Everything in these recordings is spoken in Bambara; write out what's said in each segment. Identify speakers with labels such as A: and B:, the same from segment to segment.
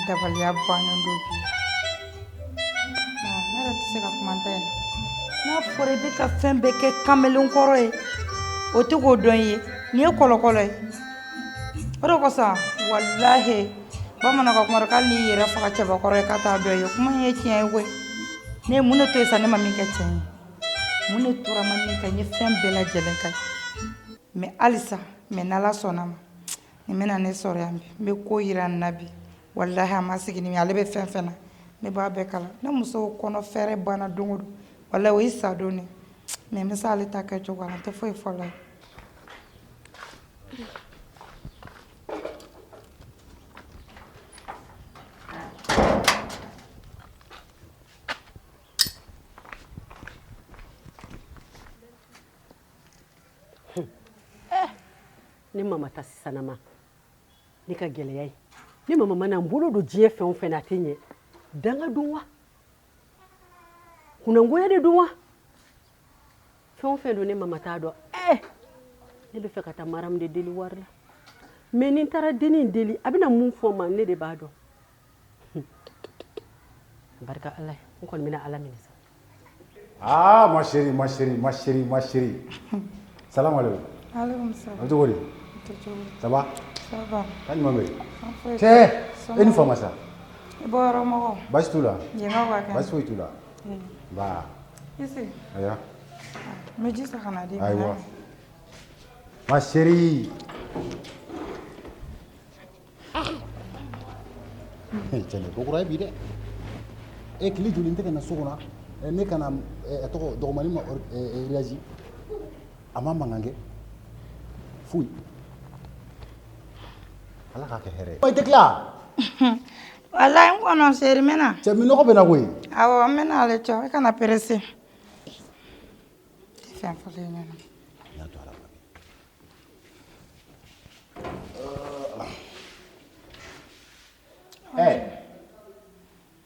A: Dabaliya bannen don bi. Ne yɛrɛ tɛ se ka kuma n ta in na. N'a fɔra i bɛ ka fɛn bɛɛ kɛ kamalenkɔrɔ ye, o tɛ k'o dɔn i ye. Nin ye kɔlɔkɔlɔ ye. O de kosɔn walahi bamananw ka kuma don k'hali n'i yɛrɛ faga cɛbakɔrɔ ye k'a t'a dɔn i ye. Kuma in ye tiɲɛ ye koyi. Ne ye mun de to yen sa ne ma min kɛ cɛ ye? Mun de tora ma min kɛ? N ye fɛn bɛɛ lajɛlen kɛ. Mais halisa, mais n'Ala sɔnna ma, nin bɛna ne sɔrɔ yan bi. N bɛ ko yira nin na bi. Walahi a ma sigi ni min ye, ale bɛ fɛn fɛn na, ne b'a bɛɛ kala. Ne muso kɔnɔ fɛrɛ banna don o don. Walahi o y'i sa don de. Mais n bɛ se ale ta kɛcogo la, n tɛ foyi fɔ la.
B: Ne mama ta sisanama ne ka gɛlɛya ye ne mama mana n bolo don diɲɛ fɛn o fɛn na a tɛ ɲɛ danga don wa kunnangoya de don wa fɛn o fɛn don ne mama t'a dɔn ne bɛ fɛ ka taa maramu de deli wari la mais ni n taara dennin deli a bɛna mun fɔ n ma ne de b'a dɔn. Barika ala ye n kɔni bɛna ala minɛ sa.
C: Ah, ma chérie, ma chérie, ma chérie, ma chérie. Salam alaikum.
A: Alaikum salam.
C: A bɛ cogo di? Ça va?
A: Ça va.
C: Kan jumɛn bɛ yen? Cɛ, e ni fama sa.
A: I bɔyɔrɔ mɔgɔw?
C: Baasi t'u la.
A: Yenkaw ka kɛnɛ?
C: Baasi foyi t'u la. Nba.
A: I sigi.
C: Ayiwa.
A: N bɛ ji san ka na d'i ma.
C: Ayiwa. Ma chérie. Cɛ nin ye ko kura ye bi dɛ. E tile joli n tɛ ka na so kɔnɔ ne ka na a tɔgɔ dɔgɔmani ma réagi a ma mankan kɛ foyi ala k'a kɛ hɛrɛ ye. I tɛ tila.
A: Walayi n kɔnɔ chéri n bɛ na.
C: Cɛ minnɔgɔ bɛ n na koyi.
A: Awɔ n bɛ na ale cɛ e kana pressé. Fɛn fɔlen ɲɛna.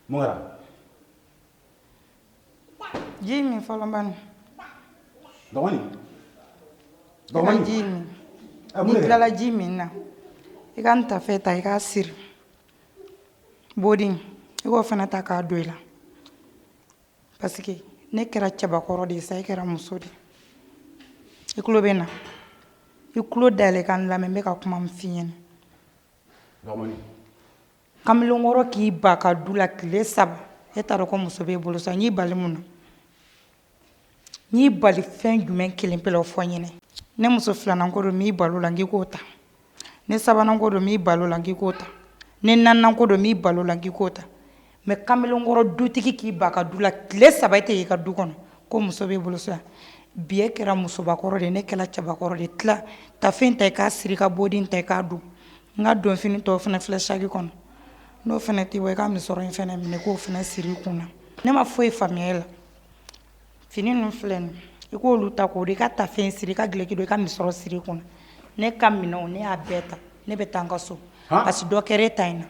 C: Mun kɛra?
A: Ji min fɔlɔ bani.
C: Dɔgɔnin.
A: Dɔgɔnin. Ji min. N'i tilala ji min na, i ka n tafe ta i k'a siri. Boden i k'o fana ta k'a don i la. Parce que ne kɛra cɛbakɔrɔ de ye sa, e kɛra muso de ye. I tulo bɛ n na. I tulo dayɛlɛ ka n lamɛn, n bɛ ka kuma min f'i ɲɛna. Kamalenkɔrɔ k'i ba ka du la tile saba, e t'a dɔn ko muso b'e bolo sa. N y'i bali mun na? N y'i bali fɛn jumɛn kelen pe la, o fɔ n ɲɛna. Ne muso filanan ko don, n m'i bali o la, n k'i k'o ta. Ne sabanan ko don, n m'i bali o la, n k'i k'o ta. Ne naaninan ko don, n m'i bali o la, n k'i k'o ta. Mais kamalenkɔrɔ dutigi k'i ba ka du la tile saba, e tɛ y'i ka du kɔnɔ ko muso b'e bolo so yan. Bi e kɛra musobakɔrɔ de ye, ne kɛra cɛbakɔrɔ de ye. Tila tafe ta i k'a siri, ka boden ta i k'a don. N ka donfini tɔw fana filɛ saki kɔnɔ, n'o fana t'i bɔ, i ka misɔrɔ in fana minɛ k'o fana siri i kun na. Ne ma foyi faamuya e la. Fini ninnu filɛ nin i k'olu ta k'o don, i ka tafe in siri, i ka duloki don, i ka misɔrɔ siri i kun na. Ne ka minɛnw ne y'a bɛɛ ta, ne bɛ taa n ka so. Parce que dɔ kɛra e ta in na.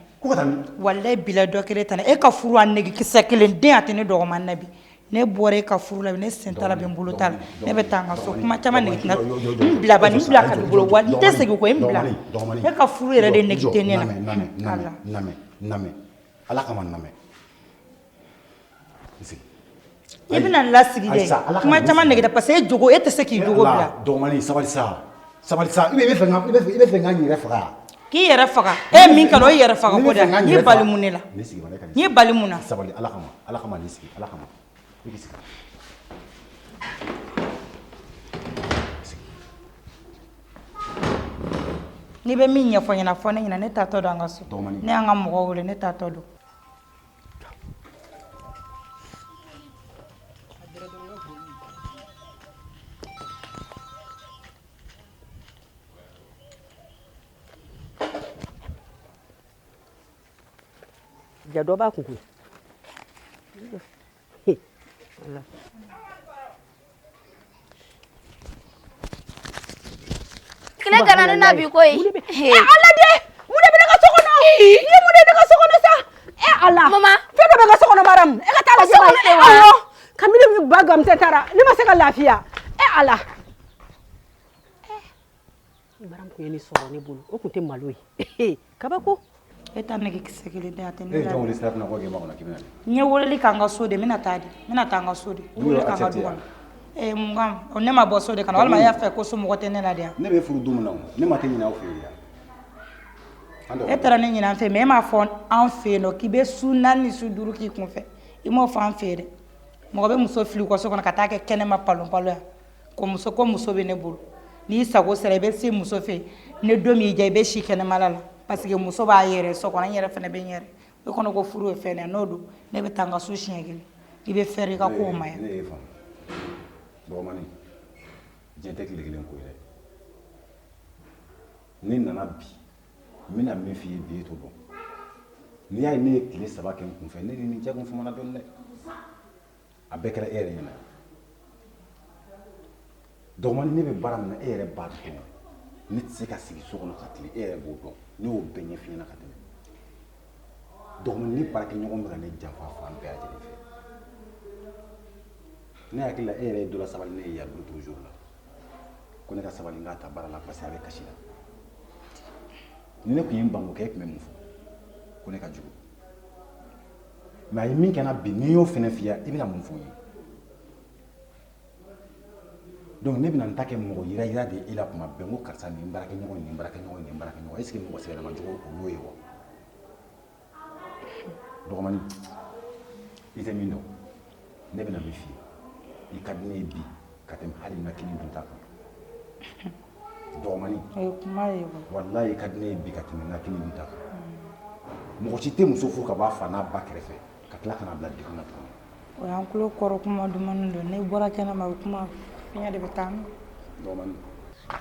A: Walayi bilayi dɔ kɛra e ta in na. E ka furu a negekisɛ kelen den a tɛ ne dɔgɔman na bi. Ne bɔra e ka furu la bi, ne sen t'a la bi, n bolo t'a la. Ne bɛ taa n ka so. Kuma caman nege tɛ n na. N bila bani, n bila ka b'i bolo wa n tɛ segin kɔ, n bila. E ka furu yɛrɛ de nege tɛ ne na.
C: Ala. Ala kama n lamɛn.
A: I bɛna n lasigi dɛ. Kuma caman nege tɛ parce que e jogo, e tɛ se k'i jogo bila.
C: Dɔgɔmani sabali sa. Sabali sa. I bɛ fɛ i bɛ fɛ ka n yɛrɛ faga.
A: K'i yɛrɛ faga. E ye min kɛ o ye yɛrɛ faga ko de ye. N y'i bali mun de la? N y'i bali mun na?
C: Sabali Ala kama. Ala kama nin sigi. Ala kama. I k'i sigi.
A: N'i bɛ min ɲɛfɔ n ɲɛna, fɔ ne ɲɛna, ne taatɔ don an ka so. Ne y'an ka mɔgɔw wele, ne taatɔ don.
B: Ja dɔ b'a kun koyi.
D: Tile gana ne na bi koyi.
E: Ala de, mun de bɛ ne ka so kɔnɔ? Ni mun de bɛ ne ka so kɔnɔ sa? E Ala.
D: Mama.
E: Fɛn dɔ bɛ n ka so kɔnɔ Mariam. E ka taa lajɛ.
D: So kɔnɔ wa?
E: Awɔ. Kabini ba gamusɛ taara, ne ma se ka lafiya. E Ala.
B: Mariam kun ye nin sɔrɔ ne bolo, o kun tɛ malo ye. Kabako.
A: E ta nege kisɛ kelen tɛ, a tɛ
C: E
A: ne
C: ye
A: la.
C: jɔn wele sira fana ko k'e makɔnɔ k'i bɛ na?
A: N ye weleli k'an ka so de, n bɛna taa de, n bɛna taa n ka so de.
C: N'u y'o
A: Weleli k'an ka du
C: accepté
A: kɔnɔ. Ee, mun kan ne ma bɔ so de ka na, walima e y'a fɛ ko somɔgɔ tɛ ne la de yan?
C: Ne bɛ furu don min na o, ne ma tɛ ɲinɛ aw fɛ yen yan. An
A: E
C: dɔgɔnin.
A: taara ne ɲini an fɛ, mais e m'a fɔ an fɛ yen nɔ k'i bɛ su 4 ni su 5 k'i kun fɛ. I m'o fɔ an fɛ yen dɛ. Mɔgɔ bɛ muso fili u ka so kɔnɔ ka taa kɛ kɛnɛma palon palon yan ko muso, ko muso bɛ ne bolo. N'i sago sera, i bɛ se muso fɛ yen. Ni don min y'i diya, i bɛ si kɛnɛmala la, parce que muso b'a yɛrɛ so kɔnɔ, n yɛrɛ fana bɛ n yɛrɛ. E kɔnɔ ko furu ye fɛn de ye, n'o don ne bɛ taa n ka so siɲɛ kelen, i bɛ fɛrɛ i ka kow ma yan.
C: Ne y'e faamu. Dɔgɔmani, diɲɛ tɛ tile kelen ko ye dɛ. Ne nana bi, n bɛna min f'i ye bi, e t'o dɔn. N'i y'a ye ne ye tile 3 kɛ n kunfɛ, ne ni nin cɛ kun famana dɔɔni dɛ. A bɛɛ kɛra e yɛrɛ ɲɛna. Dɔgɔmani, ne bɛ baara min na, e yɛrɛ b'a dɔn. Ne tɛ se ka sigi so kɔnɔ ka tile, e yɛrɛ b'o dɔn. Ne y'o bɛɛ ɲɛf'i ɲɛna ka tɛmɛ. Dɔgɔmani, ne baarakɛɲɔgɔn bɛ ka ne janfa fan bɛɛ lajɛlen fɛ. Ne hakili la, e yɛrɛ ye dɔ la sabali ne ye yan l'autre jour la. Ko ne ka sabali, n k'a ta baara la parce que a bɛ kasi la. Ni ne tun ye n ban k'o kɛ, e tun bɛ mun fɔ? Ko ne ka jugu. Mais a ye min kɛ n na bi, n'i y'o fɛnɛ f'i ye, i bɛna mun fɔ n ye? Donc ne bɛna n ta kɛ mɔgɔ yira yira de ye e la kuma bɛɛ, n ko karisa nin baarakɛɲɔgɔn, nin baarakɛɲɔgɔn, nin baarakɛɲɔgɔn. Est ce que mɔgɔ sɛbɛlama jugu o y'o ye wa? Dɔgɔmani, i tɛ min dɔn, ne bɛna min f'i ye, i ka di ne ye bi ka tɛmɛ hali n ka kini dunta kan. Dɔgɔmani,
A: O ye kuma ye koyi.
C: Walayi, i ka di ne ye bi ka tɛmɛ n ka kini dunta kan. Mɔgɔ si tɛ muso furu ka bɔ a fa n'a ba kɛrɛfɛ ka tila ka n'a bila degun na tuguni.
A: O y'an tulo kɔrɔ kuma dumani don. Ne bɔra kɛnɛ ma, o kuma fiɲɛ de bɛ taa.
C: Dɔgɔmani.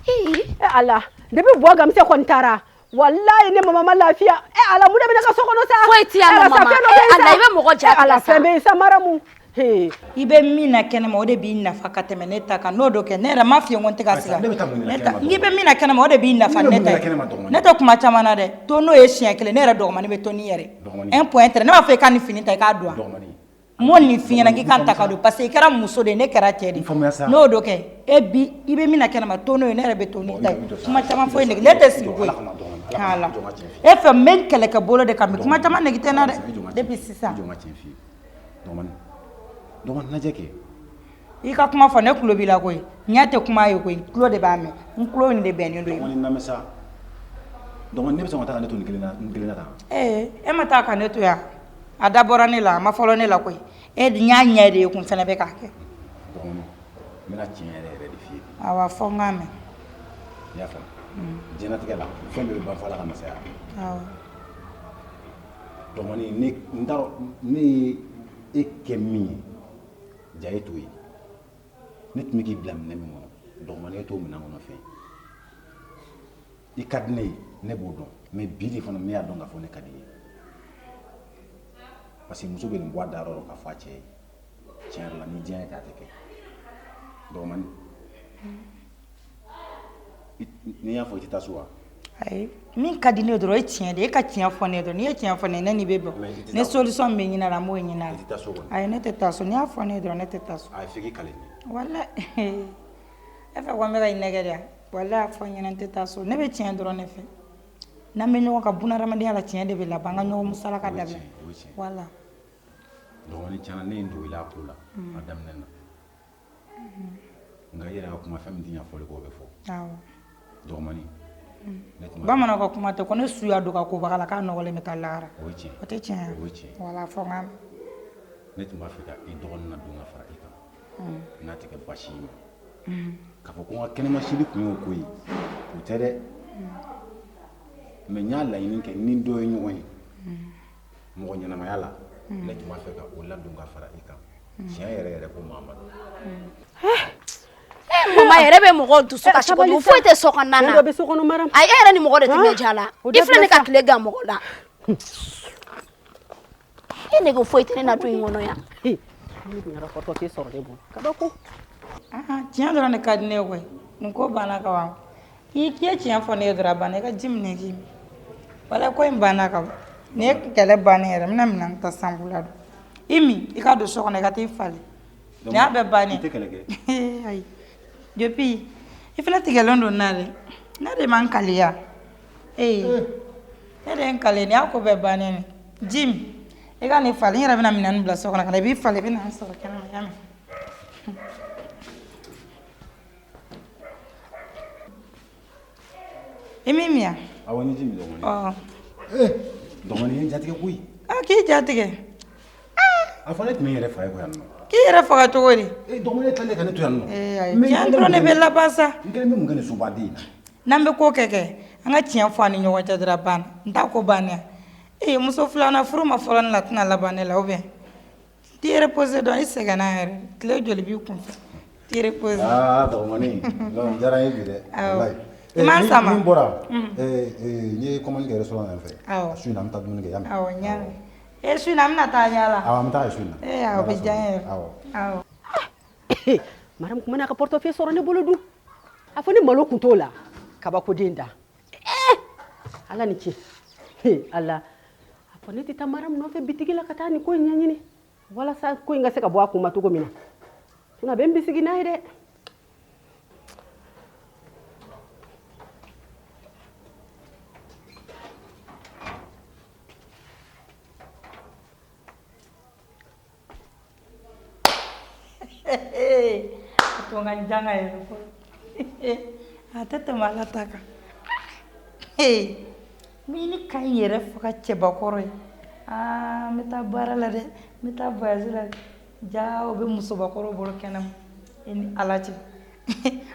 B: E Ala, depuis Buwa Gamise kɔni taara, walayi ne mama ma lafiya. E Ala, mun de bɛ ne ka so kɔnɔ sa?
D: Foyi ti yan nɔ,
B: Ala sa,
D: mama.
B: fɛn dɔ
D: E
B: bɛ yen sa.
D: Ala, i bɛ mɔgɔ ja
B: E Ala,
D: tigɛ sa.
B: fɛn bɛ yen sa, Maramu. He.
A: I bɛ min na kɛnɛma, o de b'i nafa ka tɛmɛ ne ta kan. N'o do kɛ, ne yɛrɛ ma f'i ye ko n tɛ ka sigi.
C: Ne bɛ taa mun de la
A: Ne ta
C: kɛnɛma?
A: N'i bɛ min na kɛnɛma, o de b'i nafa.
C: Ne bɛ
A: Ne
C: mun de
A: ta
C: la
A: ye.
C: kɛnɛma, dɔgɔmani?
A: Ne tɛ kuma caman na dɛ. To n'o ye siɲɛ kelen, ne yɛrɛ dɔgɔmani bɛ to n'i yɛrɛ.
C: Dɔgɔmani.
A: Un point trait. Ne b'a fɔ i ka nin fini ta, i k'a don wa?
C: Dɔgɔmani.
A: N m'o nin f'i ɲɛna k'i ka ta ka don, parce que i kɛra muso de ye, ne kɛra cɛ de ye.
C: N faamuya sa.
A: N'o do kɛ, e bi i bɛ min na kɛnɛma, to n'o ye, ne yɛrɛ bɛ to n'i ta ye.
C: I jɔ sa.
A: Kuma caman foyi
C: I jɔ
A: nege
C: sa.
A: ne tɛ sigi
C: I jɔ,
A: koyi.
C: Ala kama, dɔgɔmani, Ala kama,
A: Ala.
C: i jɔ n ka tiɲɛ f'i ye.
A: E fɛ n bɛ n kɛlɛkɛ bolo de kan, mais kuma caman nege tɛ n na
C: I jɔ
A: dɛ.
C: n ka tiɲɛ
A: Depuis sisan.
C: I jɔ n ka tiɲɛ f'i ye. Dɔgɔmani, dɔgɔmani, lajɛ kɛ.
A: I ka kuma fɔ, ne tulo b'i la koyi. Ɲɛ tɛ kuma ye koyi, tulo de b'a mɛn. N tulo in de bɛnnen don i ma.
C: Dɔgɔmani, lamɛn sa. Dɔgɔmani, ne bɛ sɔn ka taa ka ne to nin kelen na, n kelen na tan?
A: Ee, e ma taa ka ne to yan, a dabɔra ne la, a ma fɔlɔ ne la koyi. E n y'a ɲɛ de ye kun fɛnɛ bɛ k'a kɛ.
C: Dɔgɔmani, n bɛna tiɲɛ yɛrɛ yɛrɛ de f'i ye bi.
A: Awa, fɔ n k'a mɛn.
C: I y'a faamu? Diɲɛlatigɛ la, fɛn bɛɛ bɛ ban fo Ala ka masaya.
A: Awɔ.
C: Dɔgɔmani, ne n t'a dɔn ne ye e kɛ min ye, ja e t'o ye. Ne tun bɛ k'i bila minɛn min kɔnɔ, dɔgɔmani, e t'o minɛn kɔnɔ fɛn ye. I ka di ne ye, ne b'o dɔn, mais bi de fana ne y'a dɔn k'a fɔ ne ka di i ye, parce que muso bɛ nin bɔ a dayɔrɔ la k'a fɔ a cɛ ye. Tiɲɛ yɛrɛ la, ni diɲɛ kɛ, a tɛ kɛ. Dɔgɔmani, n'i y'a fɔ i tɛ taa so wa?
A: Ayi, min ka di ne ye dɔrɔn, o ye tiɲɛ de ye. E ka tiɲɛ fɔ ne ye dɔrɔn. N'i ye tiɲɛ fɔ ne ye, ne n'i bɛ bɛn.
C: Mais i tɛ
A: Ne
C: taa so.
A: solution min bɛ ɲini a la, n b'o ɲini a la.
C: I tɛ taa so kɔni?
A: Ayi, ne tɛ taa so. N'i y'a fɔ ne ye dɔrɔn, ne tɛ taa so.
C: Ayi, f'i k'i kali ne.
A: Walayi, e fɛ ko n bɛ ka i nɛgɛ de wa? Walayi, a fɔ n ɲɛna, n tɛ taa so. Ne bɛ tiɲɛ dɔrɔn de fɛ. N'an bɛ ɲɔgɔn kan bunahadamadenya la, tiɲɛ de bɛ laban. An ka ɲɔgɔn musalaka
C: O ye
A: dabila.
C: tiɲɛ, o ye tiɲɛ.
A: Wala.
C: Dɔgɔmani, tiɲɛna, ne ye n dogo i la a ko la a daminɛ na, nka i yɛrɛ ka kuma, fɛn min tɛ ɲɛ fɔli kɔ, o bɛ fɔ.
A: Awɔ.
C: Dɔgɔmani, ne tun b'a
A: Bamananw ka kuma tɛ ko ne su y'a don ka kobaga la k'a nɔgɔlen bɛ taa lahara.
C: O ye tiɲɛ.
A: O tɛ tiɲɛ ye?
C: O ye tiɲɛ.
A: Wala, fɔ n k'a mɛn.
C: Ne tun b'a fɛ ka i dɔgɔnin na don ka fara i kan, n'a tɛ kɛ baasi y'i ma. K'a fɔ ko n ka kɛnɛma sili kun y'o ko ye, o tɛ dɛ, mais n y'a laɲini kɛ ni dɔ ye ɲɔgɔn ye mɔgɔ ɲɛnamaya la. Ne tun b'a fɛ ka o ladon ka fara i kan, tiɲɛ yɛrɛ yɛrɛ ko Mahamadu.
D: E mama yɛrɛ bɛ mɔgɔw dusu kasi
B: Sabali
D: kojugu.
B: sa.
D: Foyi tɛ so kɔnɔna
B: Fɛn
D: na.
B: dɔ bɛ so kɔnɔ, Maramu.
D: Ayi, e yɛrɛ ni mɔgɔ de tɛ
B: Han?
D: ɲɛ ja la.
B: O
D: I filɛ ne
B: dabila
D: ka
B: sa.
D: tile gan mɔgɔ la. E nege foyi tɛ ne na du in kɔnɔ yan.
B: He, ne dun yɛrɛ fɔtɔ t'e sɔrɔ ne bolo, kabako.
A: Ah, tiɲɛ dɔrɔn de ka di ne ye koyi. Nin ko banna ka ban. I ye tiɲɛ fɔ ne ye dɔrɔn, a banna. I ka ji minɛ k'i min. Wala, ko in banna ka ban. Nin ye kɛlɛ bannen yɛrɛ. N bɛna minɛn ta sanfɛla don. I min, i ka don so kɔnɔ, i ka t'i falen. Nin y'a bɛɛ bannen.
C: I tɛ kɛlɛ kɛ.
A: Ayi, depuis i fana tigɛlen don n na dɛ. Ne de man kaliya ee. Ne de ye n kale, nin y'a ko bɛɛ bannen ye. Jim, i ka nin falen, n yɛrɛ bɛna minɛn bila so kɔnɔ ka na, i b'i falen, i bɛ na n sɔrɔ kɛnɛma, i y'a mɛn? I m'i min wa?
C: Awɔ, n ye ji min dɔgɔnin.
A: Ɔ.
C: Ee, dɔgɔnin ye n jatigɛ koyi.
A: A k'i jatigɛ.
C: A fɔ ne tun bɛ n yɛrɛ faga ko yan nɔ.
A: K'i yɛrɛ faga cogo di?
C: Ee, dɔgɔnin, e tilalen ka ne to yan nɔ.
A: Ee ayi, tiɲɛ dɔrɔn de bɛ laban sa.
C: N kelen bɛ mun kɛ nin sobaden in na?
A: N'an bɛ ko kɛ kɛ, an ka tiɲɛ fɔ an ni ɲɔgɔn cɛ dɔrɔn, a banna. N t'a ko bannen. Ee, muso filanan furu ma fɔlɔ ne la, a tɛna laban ne la, ou bien? T'i reposer dɔɔni, i sɛgɛnna yɛrɛ. Tile joli b'i kun fɛ? T'i reposer.
C: Aa, dɔgɔnin, non, diyara n ye bi dɛ.
A: Awɔ.
C: Walayi.
A: I m'an sama?
C: Min bɔra, n ye commande kɛ restaurant yan fɛ.
A: Awɔ.
C: Su in na an bɛ taa dumuni kɛ, i y'a mɛn?
A: Awɔ, n y'a mɛn. Ee, su in na an bɛna taa yaala.
C: Awɔ, an bɛ taa su in na.
A: Ee, o bɛ diya n ye yɛrɛ.
C: Awɔ.
A: Awɔ.
B: Maramu kun mana ka portefeuille sɔrɔ ne bolo dun. A fɔ ni malo kun t'o la, kabakoden da. Ala ni ce. Ala. A fɔ ne tɛ taa Maramu nɔfɛ bitigi la ka taa nin ko in ɲɛɲini, walasa ko in ka se ka bɔ a kun ma cogo min na. Sinon a bɛ n bisigi n'a ye dɛ.
A: A to n ka n janga yɛrɛ fɔlɔ. A tɛ tɛmɛ Ala ta kan. N bɛ ɲini ka n yɛrɛ faga cɛbakɔrɔ ye. Aa, n bɛ taa baara la dɛ, n bɛ taa voyage la dɛ. Ja, o bɛ musobakɔrɔ bolo kɛnɛma. I ni Ala cɛ.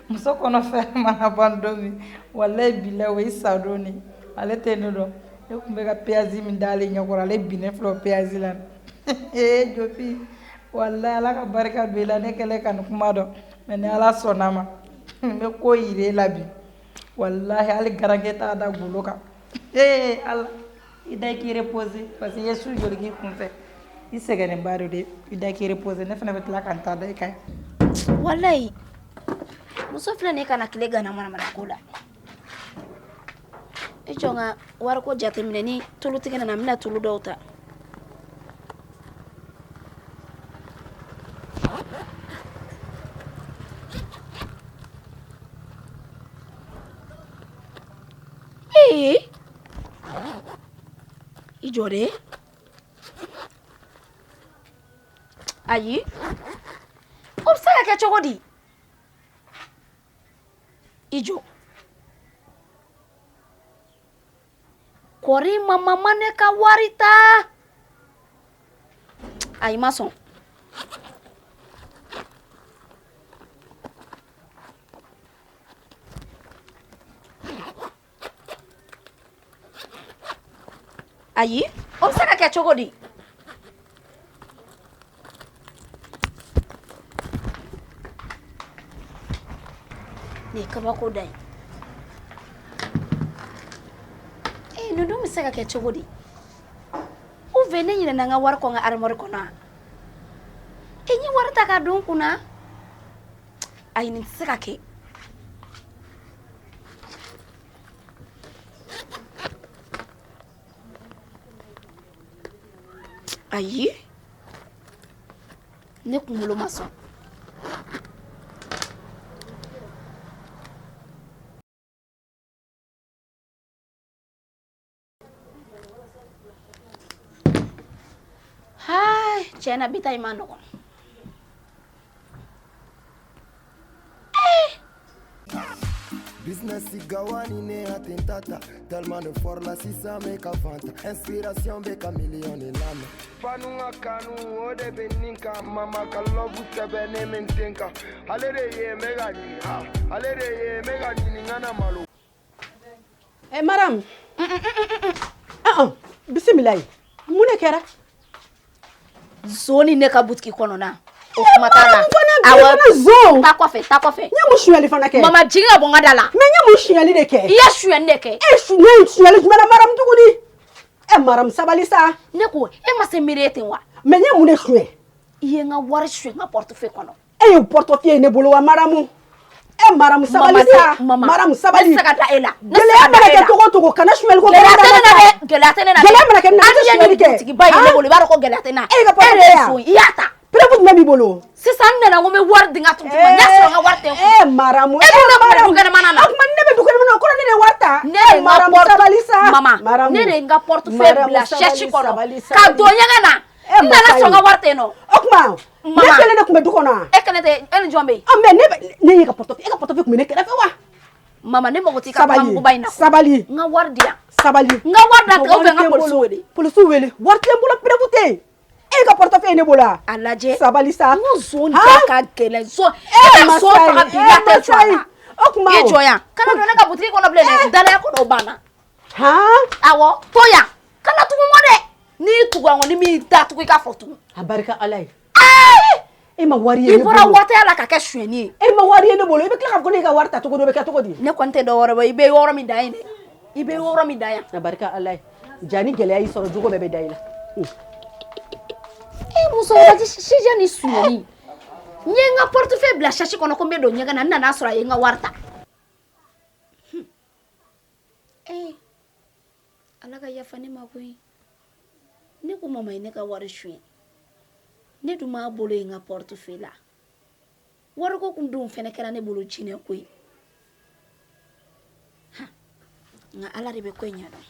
A: Muso kɔnɔ fɛn mana ban don min, walayi bilayi, o ye sa don de. Ale tɛ ne dɔn. Ne tun bɛ ka péage min d'ale ɲɛkɔrɔ, ale binnen filɛ o péage la. Ee Jofi, walayi Ala ka barika don i la, ne kɛlen ka nin kuma dɔn. Mais ni Ala sɔnna ma, n bɛ ko yira e la bi. Walahi hali garankɛ t'a da golo kan. Ee Ala, i da i k'i reposer parce que i ye su joli k'i kun fɛ. I sɛgɛnnenba don dɛ. I da k'i reposer, ne fana bɛ tila ka n ta da i kan.
D: Walayi, muso filɛ nin ye ka na tile gana manamana ko la. I jɔ n ka wariko jateminɛ, ni tulutigi nana n bɛna tulu dɔw ta. Ee, i jɔ dɛ. Ayi, o bɛ se ka kɛ cogo di? I jɔ. Kɔri mama ma ne ka wari ta. Ayi, ma sɔn. Ayi, o bɛ se ka kɛ cogo di? Nin ye kabako da ye. Ee, nin dun bɛ se ka kɛ cogo di? Ou bien ne ɲinɛna n ka wari kɔ n ka armoire kɔnɔ wa? E, n ye wari ta k'a don n kunna. Ayi, nin tɛ se ka kɛ. Ayi, ne kunkolo ma sɔn. Hai, tiɲɛ na bi ta in ma nɔgɔn.
F: Business gawani ne atentata, tellement de fort la sisan bɛ ka fanta, inspiration bɛ ka million de lamɛn. Fanu ka kanu o de bɛ nin kan, mama ka love sɛbɛnnen bɛ n ten kan, ale de ye n bɛ ka ɲini, ah, ale de ye n bɛ ka ɲini n kana malo.
B: Eh, Maram. Ah, bisimilayi. Mun de kɛra?
D: Zon ni ne ka butigi kɔnɔna. O kuma t'a la.
B: Awɔ, zon.
D: Taa kɔfɛ, taa kɔfɛ.
B: N ye mun sonyali fana kɛ?
D: Mama, jigin ka bɔ n ka da la.
B: Mais n ye mun sonyali de kɛ?
D: I ye sonyali de kɛ.
B: E, ne ye sonyali jumɛn na Maram tuguni? E Maram, sabali sa.
D: Ne ko, e ma se miiri ten wa?
B: Mais n ye mun de sonya?
D: I ye n ka wari sonya n ka portefeuille kɔnɔ.
B: E ye portefeuille ye ne bolo wa Maramu? E Maramu, sabali sa. Maramu, sabali.
D: Ne tɛ se ka da e la.
B: Gɛlɛya mana kɛ cogo o cogo, kana sonyali ko.
D: Gɛlɛya tɛ ne na dɛ. Gɛlɛya tɛ ne na.
B: Gɛlɛya mana kɛ ne na, ne tɛ
D: Hali
B: sonyali
D: ni
B: kɛ.
D: butigiba ye ne bolo, i b'a dɔn ko gɛlɛya tɛ ne na.
B: E ka
D: E de ye
B: portefeuille
D: son ye, i y'a ta.
B: Preuve jumɛn b'i bolo?
D: Sisan n nana, n ko n bɛ wari di n ka tonton ma, n y'a sɔrɔ n ka wari tɛ n kun.
B: Eh Maramu,
D: E dun de tun bɛ dukɛnɛmana na.
B: O tuma ne bɛ dukɛnɛmana na, o kɔrɔ ne de ye wari ta.
D: Ne de ye n ka
B: Maramu,
D: porte
B: sabali sa.
D: Mama,
B: Maramu.
D: ne de ye n ka portefeuille
B: Maramu,
D: bila
B: sabali,
D: chaise kɔnɔ
B: sabali,
D: ka
B: sabali.
D: don ɲɛgɛn na.
B: Eh,
D: N nana
B: Masayi.
D: sɔrɔ n ka wari tɛ yen nɔ.
B: O tuma ne
D: Mama.
B: kelen de tun bɛ du kɔnɔ wa?
D: E kelen tɛ, e ni jɔn bɛ yen?
B: Ɔ mais ne bɛ ne ye ka portefeuille, e ka portefeuille tun bɛ ne kɛrɛfɛ wa?
D: Mama, ne mago t'i ka kuma muguba in na.
B: Sabali.
D: N ka wari di yan.
B: Sabali.
D: N ka wari da tigɛ ou bien n ka polisiw wele.
B: Polisiw wele. Wari tɛ n bolo, preuve tɛ yen. E ka portefeuille ye ne bolo wa?
D: A lajɛ.
B: Sabali sa.
D: N ko zon da ka gɛlɛn zon.
B: E
D: E bɛ zon faga bi la tɛ jɔ a la.
B: O tuma
D: I jɔ yan. Kana don ne ka butigi kɔnɔ bilen dɛ. Danaya ko dɔw banna.
B: Han?
D: Awɔ, to yan. Kana tugu n kɔ dɛ. N'i tugu an kɔ, ni m'i da tugu i k'a fɔ tugun.
B: A barika Ala ye. E ma wari ye
D: I
B: ne
D: bɔra
B: bolo.
D: wataya la ka kɛ sonyɛni ye.
B: E ma wari ye ne bolo, i bɛ tila k'a fɔ ko ne y'i ka wari ta cogo di, o bɛ kɛ cogo di?
D: Ne kɔni tɛ dɔ wɛrɛ bɔ, i bɛ yɔrɔ min da yen dɛ. I bɛ yɔrɔ min da yan.
B: A barika Ala ye. Ja ni gɛlɛya y'i sɔrɔ, jogo bɛɛ bɛ da i la.
D: E muso sijɛ ni sonyɛni. N ye n ka portefeuille bila sasi kɔnɔ ko n bɛ don ɲɛgɛn na, n nana sɔrɔ a ye n ka wari ta. Ee Ala ka yafa ne ma koyi. Ne ko mama ye ne ka wari suɲɛ. Ne dun m'a bolo ye n ka portefeuille la. Wariko kun dun fɛnɛ kɛra ne bolo jinɛ ko ye. Nka Ala de bɛ ko in ɲɛdɔn.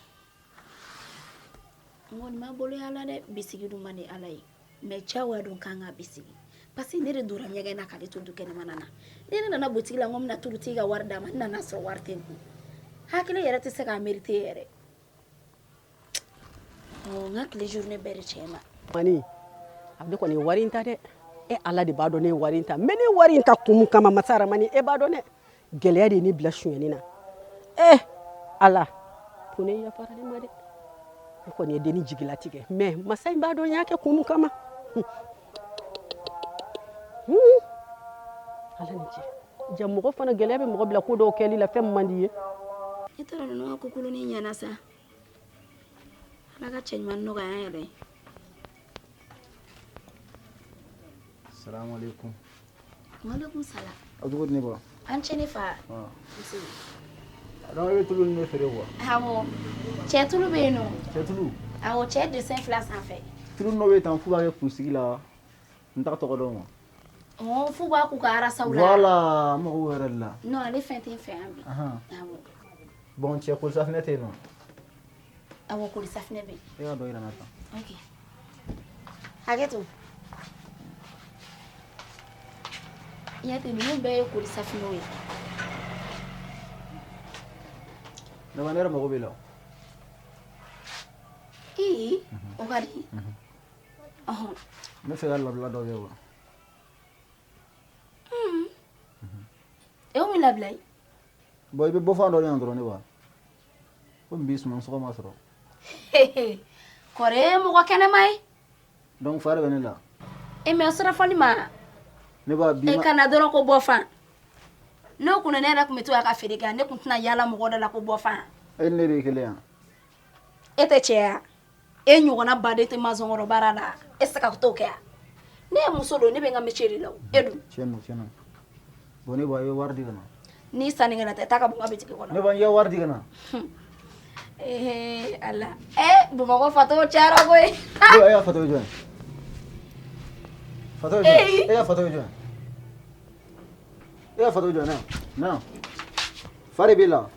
D: N kɔni m'a bolo ye ala dɛ, bisigi dun man di Ala ye. Mais diyagoya dun kan ka bisigi. Parce que ne de donna ɲɛgɛn na k'ale to du kɛnɛmana na. Ni ne nana butigi la, n ko n bɛna tulutigi ka wari d'a ma, n nana sɔrɔ wari tɛ n kun. Hakili yɛrɛ tɛ se k'a mériter yɛrɛ. Ɔ n ka tile journée bɛɛ de tiɲɛ ma.
B: Mani, a ne kɔni ye wari in ta dɛ. E Ala de b'a dɔn ne ye wari in ta. Mais ne ye wari in ta kun min kama, Masa Ramani, e b'a dɔn dɛ. Gɛlɛya de ye ne bila sonyɛni na. Eh Ala, ko ne yafara ne ma dɛ. Ne kɔni ye denni jigilatigɛ. Mais masa in b'a dɔn n y'a kɛ kun min kama. Ala ni ce. Ja mɔgɔ fana gɛlɛya bɛ mɔgɔ bila ko dɔw kɛli la, fɛn min man di i ye.
D: Ne taara ninnu ka ko kolonin ɲɛna sa. Ala ka cɛ ɲuman nɔgɔya an yɛrɛ ye.
G: Salamu alaikum.
D: Walekum salam.
G: Aw cogo di ne ba?
D: An cɛ ne fa.
G: Ah.
D: Nse.
G: Donc e bɛ tulu ninnu de feere quoi?
D: Awɔ. Cɛ tulu bɛ yen nɔ.
G: Cɛ tulu?
D: Awɔ, cɛ dessin fila sanfɛ.
G: Tulu dɔ bɛ tan f'u b'a kɛ kunsigi la. N t'a tɔgɔ dɔn quoi.
D: Ɔ f'u b'a k'u ka arasaw la.
G: Voilà, n mago b'o yɛrɛ de la.
D: Non, ale fɛn tɛ n fɛ yan bi.
G: Ahan.
D: Awɔ.
G: Bon cɛ koli safinɛ tɛ yen nɔ.
D: Awɔ, koli safinɛ bɛ yen.
G: E ka dɔ yira n na tan.
D: Ok. Hakɛ to. Ɲɛ tɛ ninnu bɛɛ ye koli safinɛw ye.
G: Ne ba, ne yɛrɛ mago b'i la.
D: Ee, o ka di. Ɔhɔn.
G: N bɛ fɛ ka labila dɔ kɛ quoi.
D: E o min labila ye?
G: Bon i bɛ bɔ fan dɔ de yan dɔrɔn ne ba. Komi bi suman ma sɔrɔ.
D: Kɔrɔ e ye mɔgɔ kɛnɛma ye.
G: Donc fa de bɛ ne la.
D: E mais o sera fɔli ma.
G: Ne ba bi
D: E kana dɔrɔn ko bɔ fan. N'o kun ne yɛrɛ kun bɛ to a ka feere kɛ, ne kun tɛna yaala mɔgɔ dɔ la ko bɔ fan.
G: E ni ne de ye kelen yan.
D: E tɛ cɛ ya? E ɲɔgɔnna baden tɛ maçon baara la. E tɛ se ka t'o kɛ ya? Ne ye muso don, ne bɛ n ka métier de la o. E dun?
G: Tiɲɛ don, tiɲɛ don. Bon ne ba, i bɛ wari di ka na.
D: N'i sannikɛla tɛ, taa ka bɔ n ka bitigi kɔnɔ.
G: Ne ba, n y'i ka wari di ka na.
D: Ee Ala. Ee Bamakɔ fatɔw cayara koyi.
G: Ne ba, e ka fatɔ ye jɔn ye? Fatɔ ye jɔn ye? E ka fatɔ ye jɔn ye? E ka fatɔ ye jɔn ye? Na yan. Na yan. Fa de b'e la.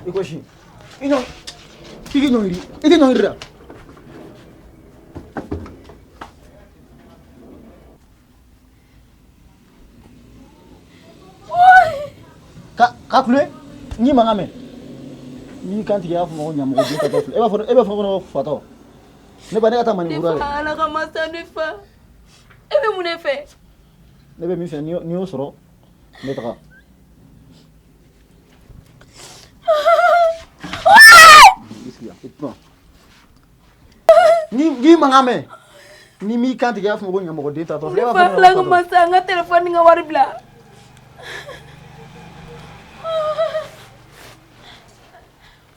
G: I ko si. I ɲɔ k'i k'i ɲɔngiri. I tɛ ɲɔngiri da. Ka kule n y'i mankan mɛn. N'i kan tigɛ i b'a fɔ ma ko ɲamɔgɔden tatɔ filɛ. E b'a fɔ e b'a fɔ ko ne ko fatɔ. Ne ba, ne ka taa Manipura de.
E: Ala ka masa ne fa. E bɛ mun de fɛ?
G: Ne bɛ min fɛ, n'i y'o sɔrɔ, n bɛ taga. I sigi yan, i kuma. Ni n'i mankan mɛn, n'i m'i kan tigɛ i b'a fɔ ma ko ɲamɔgɔden tatɔ filɛ. E b'a fɔ ne ma
E: Ala
G: ko
E: ka
G: fatɔ.
E: masa, n ka telefɔni ka wari bila.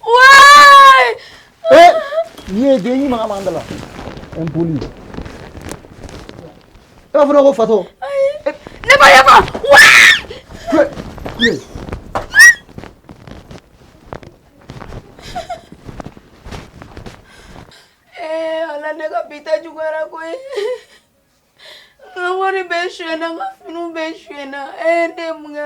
E: Waay!
G: Eh, n'i ye den y'i mankan m'an da la. Impoli. E b'a fɔ ne ma ko fatɔ.
E: Ne ba yafa. Waay!
G: Kule, kule.
H: Ee Ala, ne ka bi ta juguyara koyi. N ka wari bɛɛ sonyɛna, n ka finiw bɛɛ sonyɛna. Ee, ne ye mun kɛ?